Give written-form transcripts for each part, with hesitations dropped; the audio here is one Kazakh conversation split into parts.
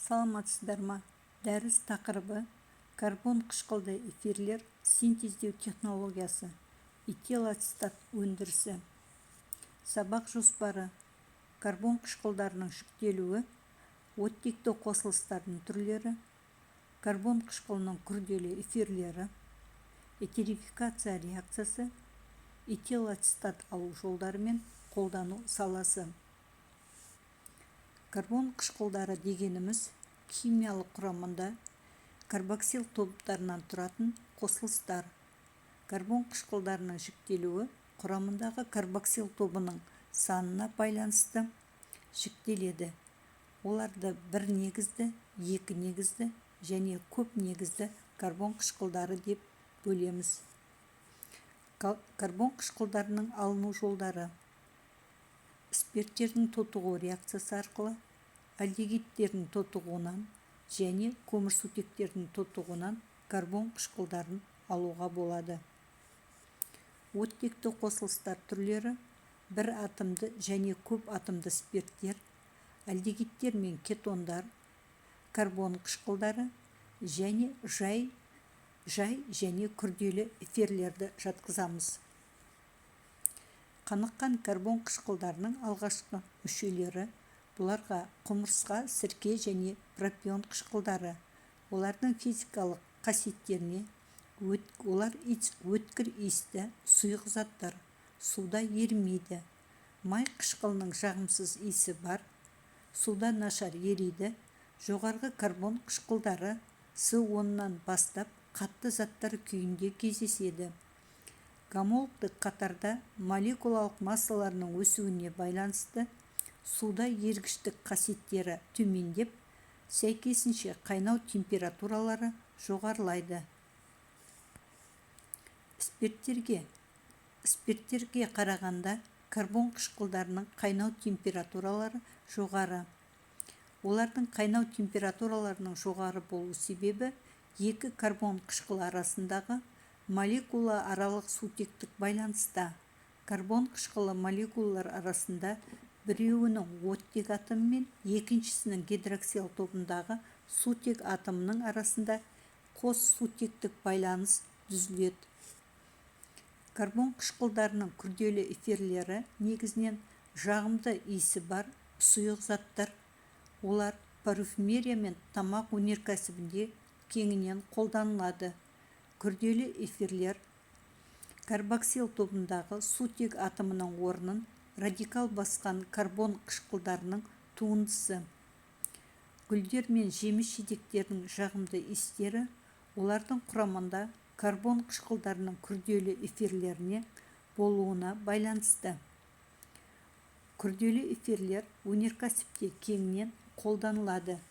Саламатсыздар ма! Дәріс тақырыбы: карбон қышқылды эфирлер синтездеу технологиясы, этилацетат өндірісі. Сабақ жоспары: карбон қышқылдарының жіктелуі, оттекті қосылыстардың түрлері, карбон қышқылының күрделі эфирлері, этерификация реакциясы, этилацетат алу жолдары мен қолдану саласы. Карбон қышқылдары дегеніміз – химиялық құрамында карбоксил топтарынан тұратын қосылыстар. Карбон қышқылдарының жіктелуі құрамындағы карбоксил тобының санына байланысты жіктеледі. Оларды бір негізді, екі негізді және көп негізді карбон қышқылдары деп бөлеміз. Карбон қышқылдарының алыну жолдары: спирттердің тотығу реакциясы арқылы, альдегидтердің тотығуынан және көмірсутектердің тотығуынан карбон қышқылдарын алуға болады. Оттекті қосылыстар түрлері: бір атомды және көп атомды спирттер, альдегидтер мен кетондар, карбон қышқылдары және жай және күрделі эфирлерді жатқызамыз. Қаныққан карбон қышқылдарының алғашқы мүшелері. Бұларға құмырсқа, сірке және пропион қышқылдары. Олардың физикалық қасиеттеріне: олар өткір иісті сұйық заттар, суда ерімейді. Май қышқылының жағымсыз иісі бар, суда нашар ериді. Жоғарғы карбон қышқылдары С 10-нан бастап қатты заттар күйінде кездеседі. Гомологтық қатарда молекулалық массаларының өсуіне байланысты суда ергіштік қасиеттері төмендеп, сәйкесінше қайнау температуралары жоғарылайды. Спирттерге қарағанда карбон қышқылдарының қайнау температуралары жоғары. Олардың қайнау температураларының жоғары болу себебі екі карбон қышқылы арасындағы молекулааралық сутектік байланыста. Карбон қышқылы молекулалар арасында біреуінің оттек атомы мен екіншісінің гидроксил тобындағы сутек атомының арасында қос сутектік байланыс түзіледі. Карбон қышқылдарының күрделі эфирлері негізінен жағымды иісі бар сұйық заттар. Олар парфюмерия мен тамақ өнеркәсібінде кеңінен қолданылады. Күрделі эфирлер карбоксил тобындағы сутек атомының орнын радикал басқан карбон қышқылдарының туындысы. Гүлдер мен жеміс-жидектердің жағымды иістері олардың құрамында карбон қышқылдарының күрделі эфирлеріне болуына байланысты. Күрделі эфирлер өнеркәсіпте кеңінен қолданылады.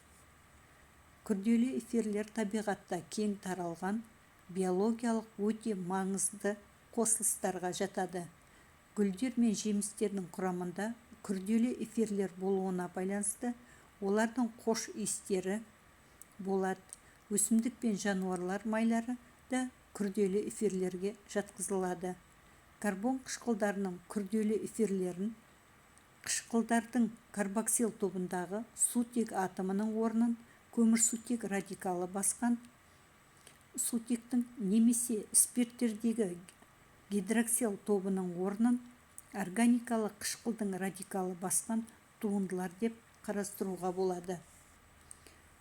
Күрделі эфирлер табиғатта кең таралған, биологиялық өте маңызды қосылыстарға жатады. Гүлдер мен жемістердің құрамында күрделі эфирлер болуына байланысты олардың хош иістері болады. Өсімдік пен жануарлар майлары да күрделі эфирлерге жатқызылады. Карбон қышқылдарының күрделі эфирлерін қышқылдардың карбоксил тобындағы сутек атомының орнын көмірсутек радикалы басқан сутектің немесе спирттердегі гидроксил тобының орнын органикалық қышқылдың радикалы басқан туындылар деп қарастыруға болады.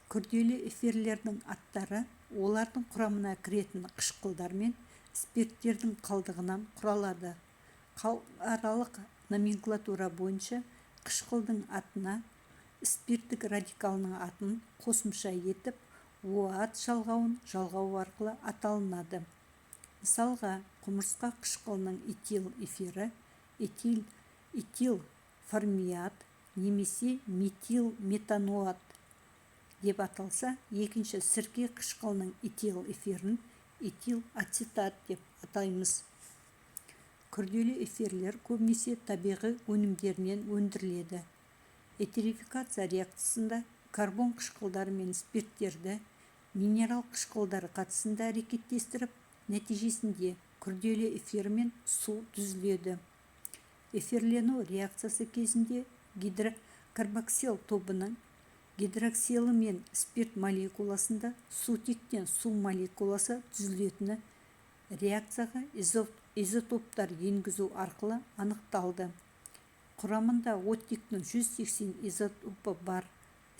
Күрделі эфирлердің аттары олардың құрамына кіретін қышқылдар мен спирттердің қалдығынан құралады. Халықаралық номенклатура бойынша қышқылдың атына спирттік радикалының атын қосымша етіп, оат жалғауын жалғау арқылы аталынады. Мысалға, құмырсқа қышқылының этил эфирі этилформиат немесе метилметаноат деп аталса, екінші сірке қышқылының этил эфирін этил ацетат деп атаймыз. Күрделі эфирлер көбінесе табиғи өнімдерінен өндіріледі. Этерификация реакциясында карбон қышқылдары мен спирттерді минерал қышқылдары қатысында әрекеттестіріп, нәтижесінде күрделі эфир мен су түзіледі. Эфирлену реакциясы кезінде карбоксил тобының Гидроксилі мен спирт молекуласында сутектен су молекуласы түзілетіні реакцияға изотоптар енгізу арқылы анықталды. Құрамында оттектің 180 изотопы бар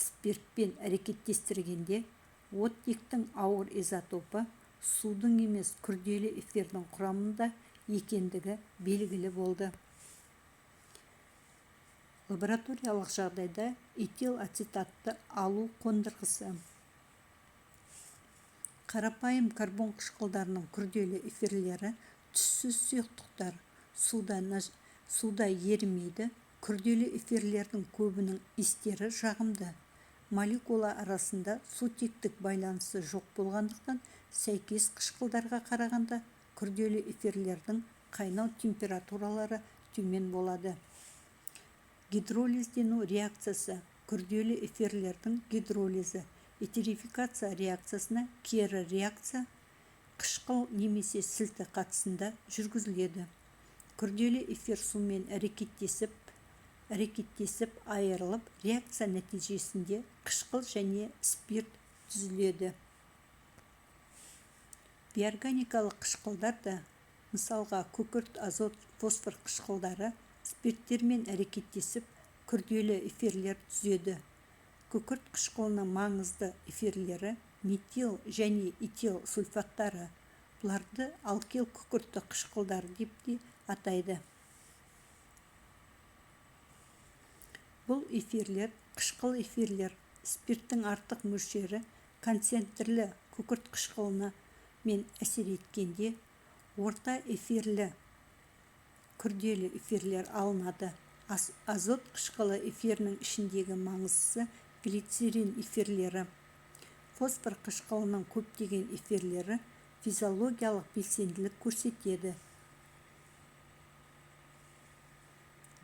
спиртпен әрекеттестіргенде оттектің ауыр изотопы судың емес, күрделі эфирдің құрамында екендігі белгілі болды. Лабораториялық жағдайда этил ацетатты алу қондырғысы. Қарапайым карбон қышқылдарының күрделі эфирлері түссіз сұйықтықтар, суда ерімейді. Күрделі эфирлердің көбінің иістері жағымды. Молекула арасында сутектік байланысы жоқ болғандықтан, сәйкес қышқылдарға қарағанда күрделі эфирлердің қайнау температуралары төмен болады. Гидролиздену реакциясы күрделі эфирлердің гидролизі этерификация реакциясына кері реакция қышқыл немесе сілті қатысында жүргізіледі. Күрделі эфир сумен әрекеттесіп айырылып, реакция нәтижесінде қышқыл және спирт түзіледі. Бейорганикалық қышқылдар да, мысалға, күкірт, азот, фосфор қышқылдары спирттермен әрекеттесіп күрделі эфирлер түзеді. Күкірт қышқылының маңызды эфирлері метил және этил сульфаттары. Бұларды алкил күкіртті қышқылдар деп те атайды. Бұл эфирлер қышқыл эфирлер. Спирттің артық мөлшері концентрлі күкірт қышқылымен әсер еткенде орта эфирлі күрделі эфирлер алынады. Азот қышқылы эфирінің ішіндегі маңыздысы глицерин эфирлері. Фосфор қышқылының көптеген эфирлері физиологиялық белсенділік көрсетеді.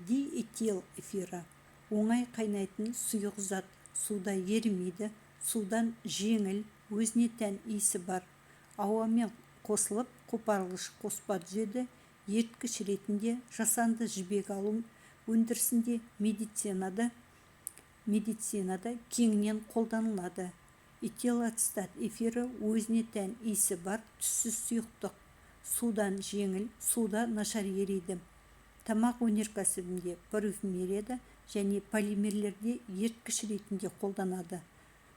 Диэтил эфирі оңай қайнайтын сұйық зат, суда ерімейді, судан жеңіл, өзіне тән иісі бар. Ауамен қосылып қопарылғыш қоспа түзеді. Еріткіш ретінде жасанды жібек алу өндірісінде, медицинада кеңінен қолданылады. Этилацетат эфирі өзіне тән иісі бар түссіз сұйықтық, судан жеңіл, суда нашар ериді. Тамақ өнеркәсібінде, парфюмерияда және полимерлерде еріткіш ретінде қолданады.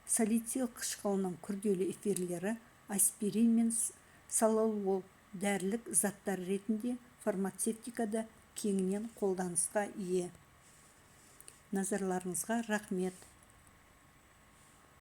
Салицил қышқылының күрделі эфирлері аспирин мен салолол дәрілік заттар ретінде фармацевтикада кеңінен қолданысқа ие. Назарларыңызға рахмет.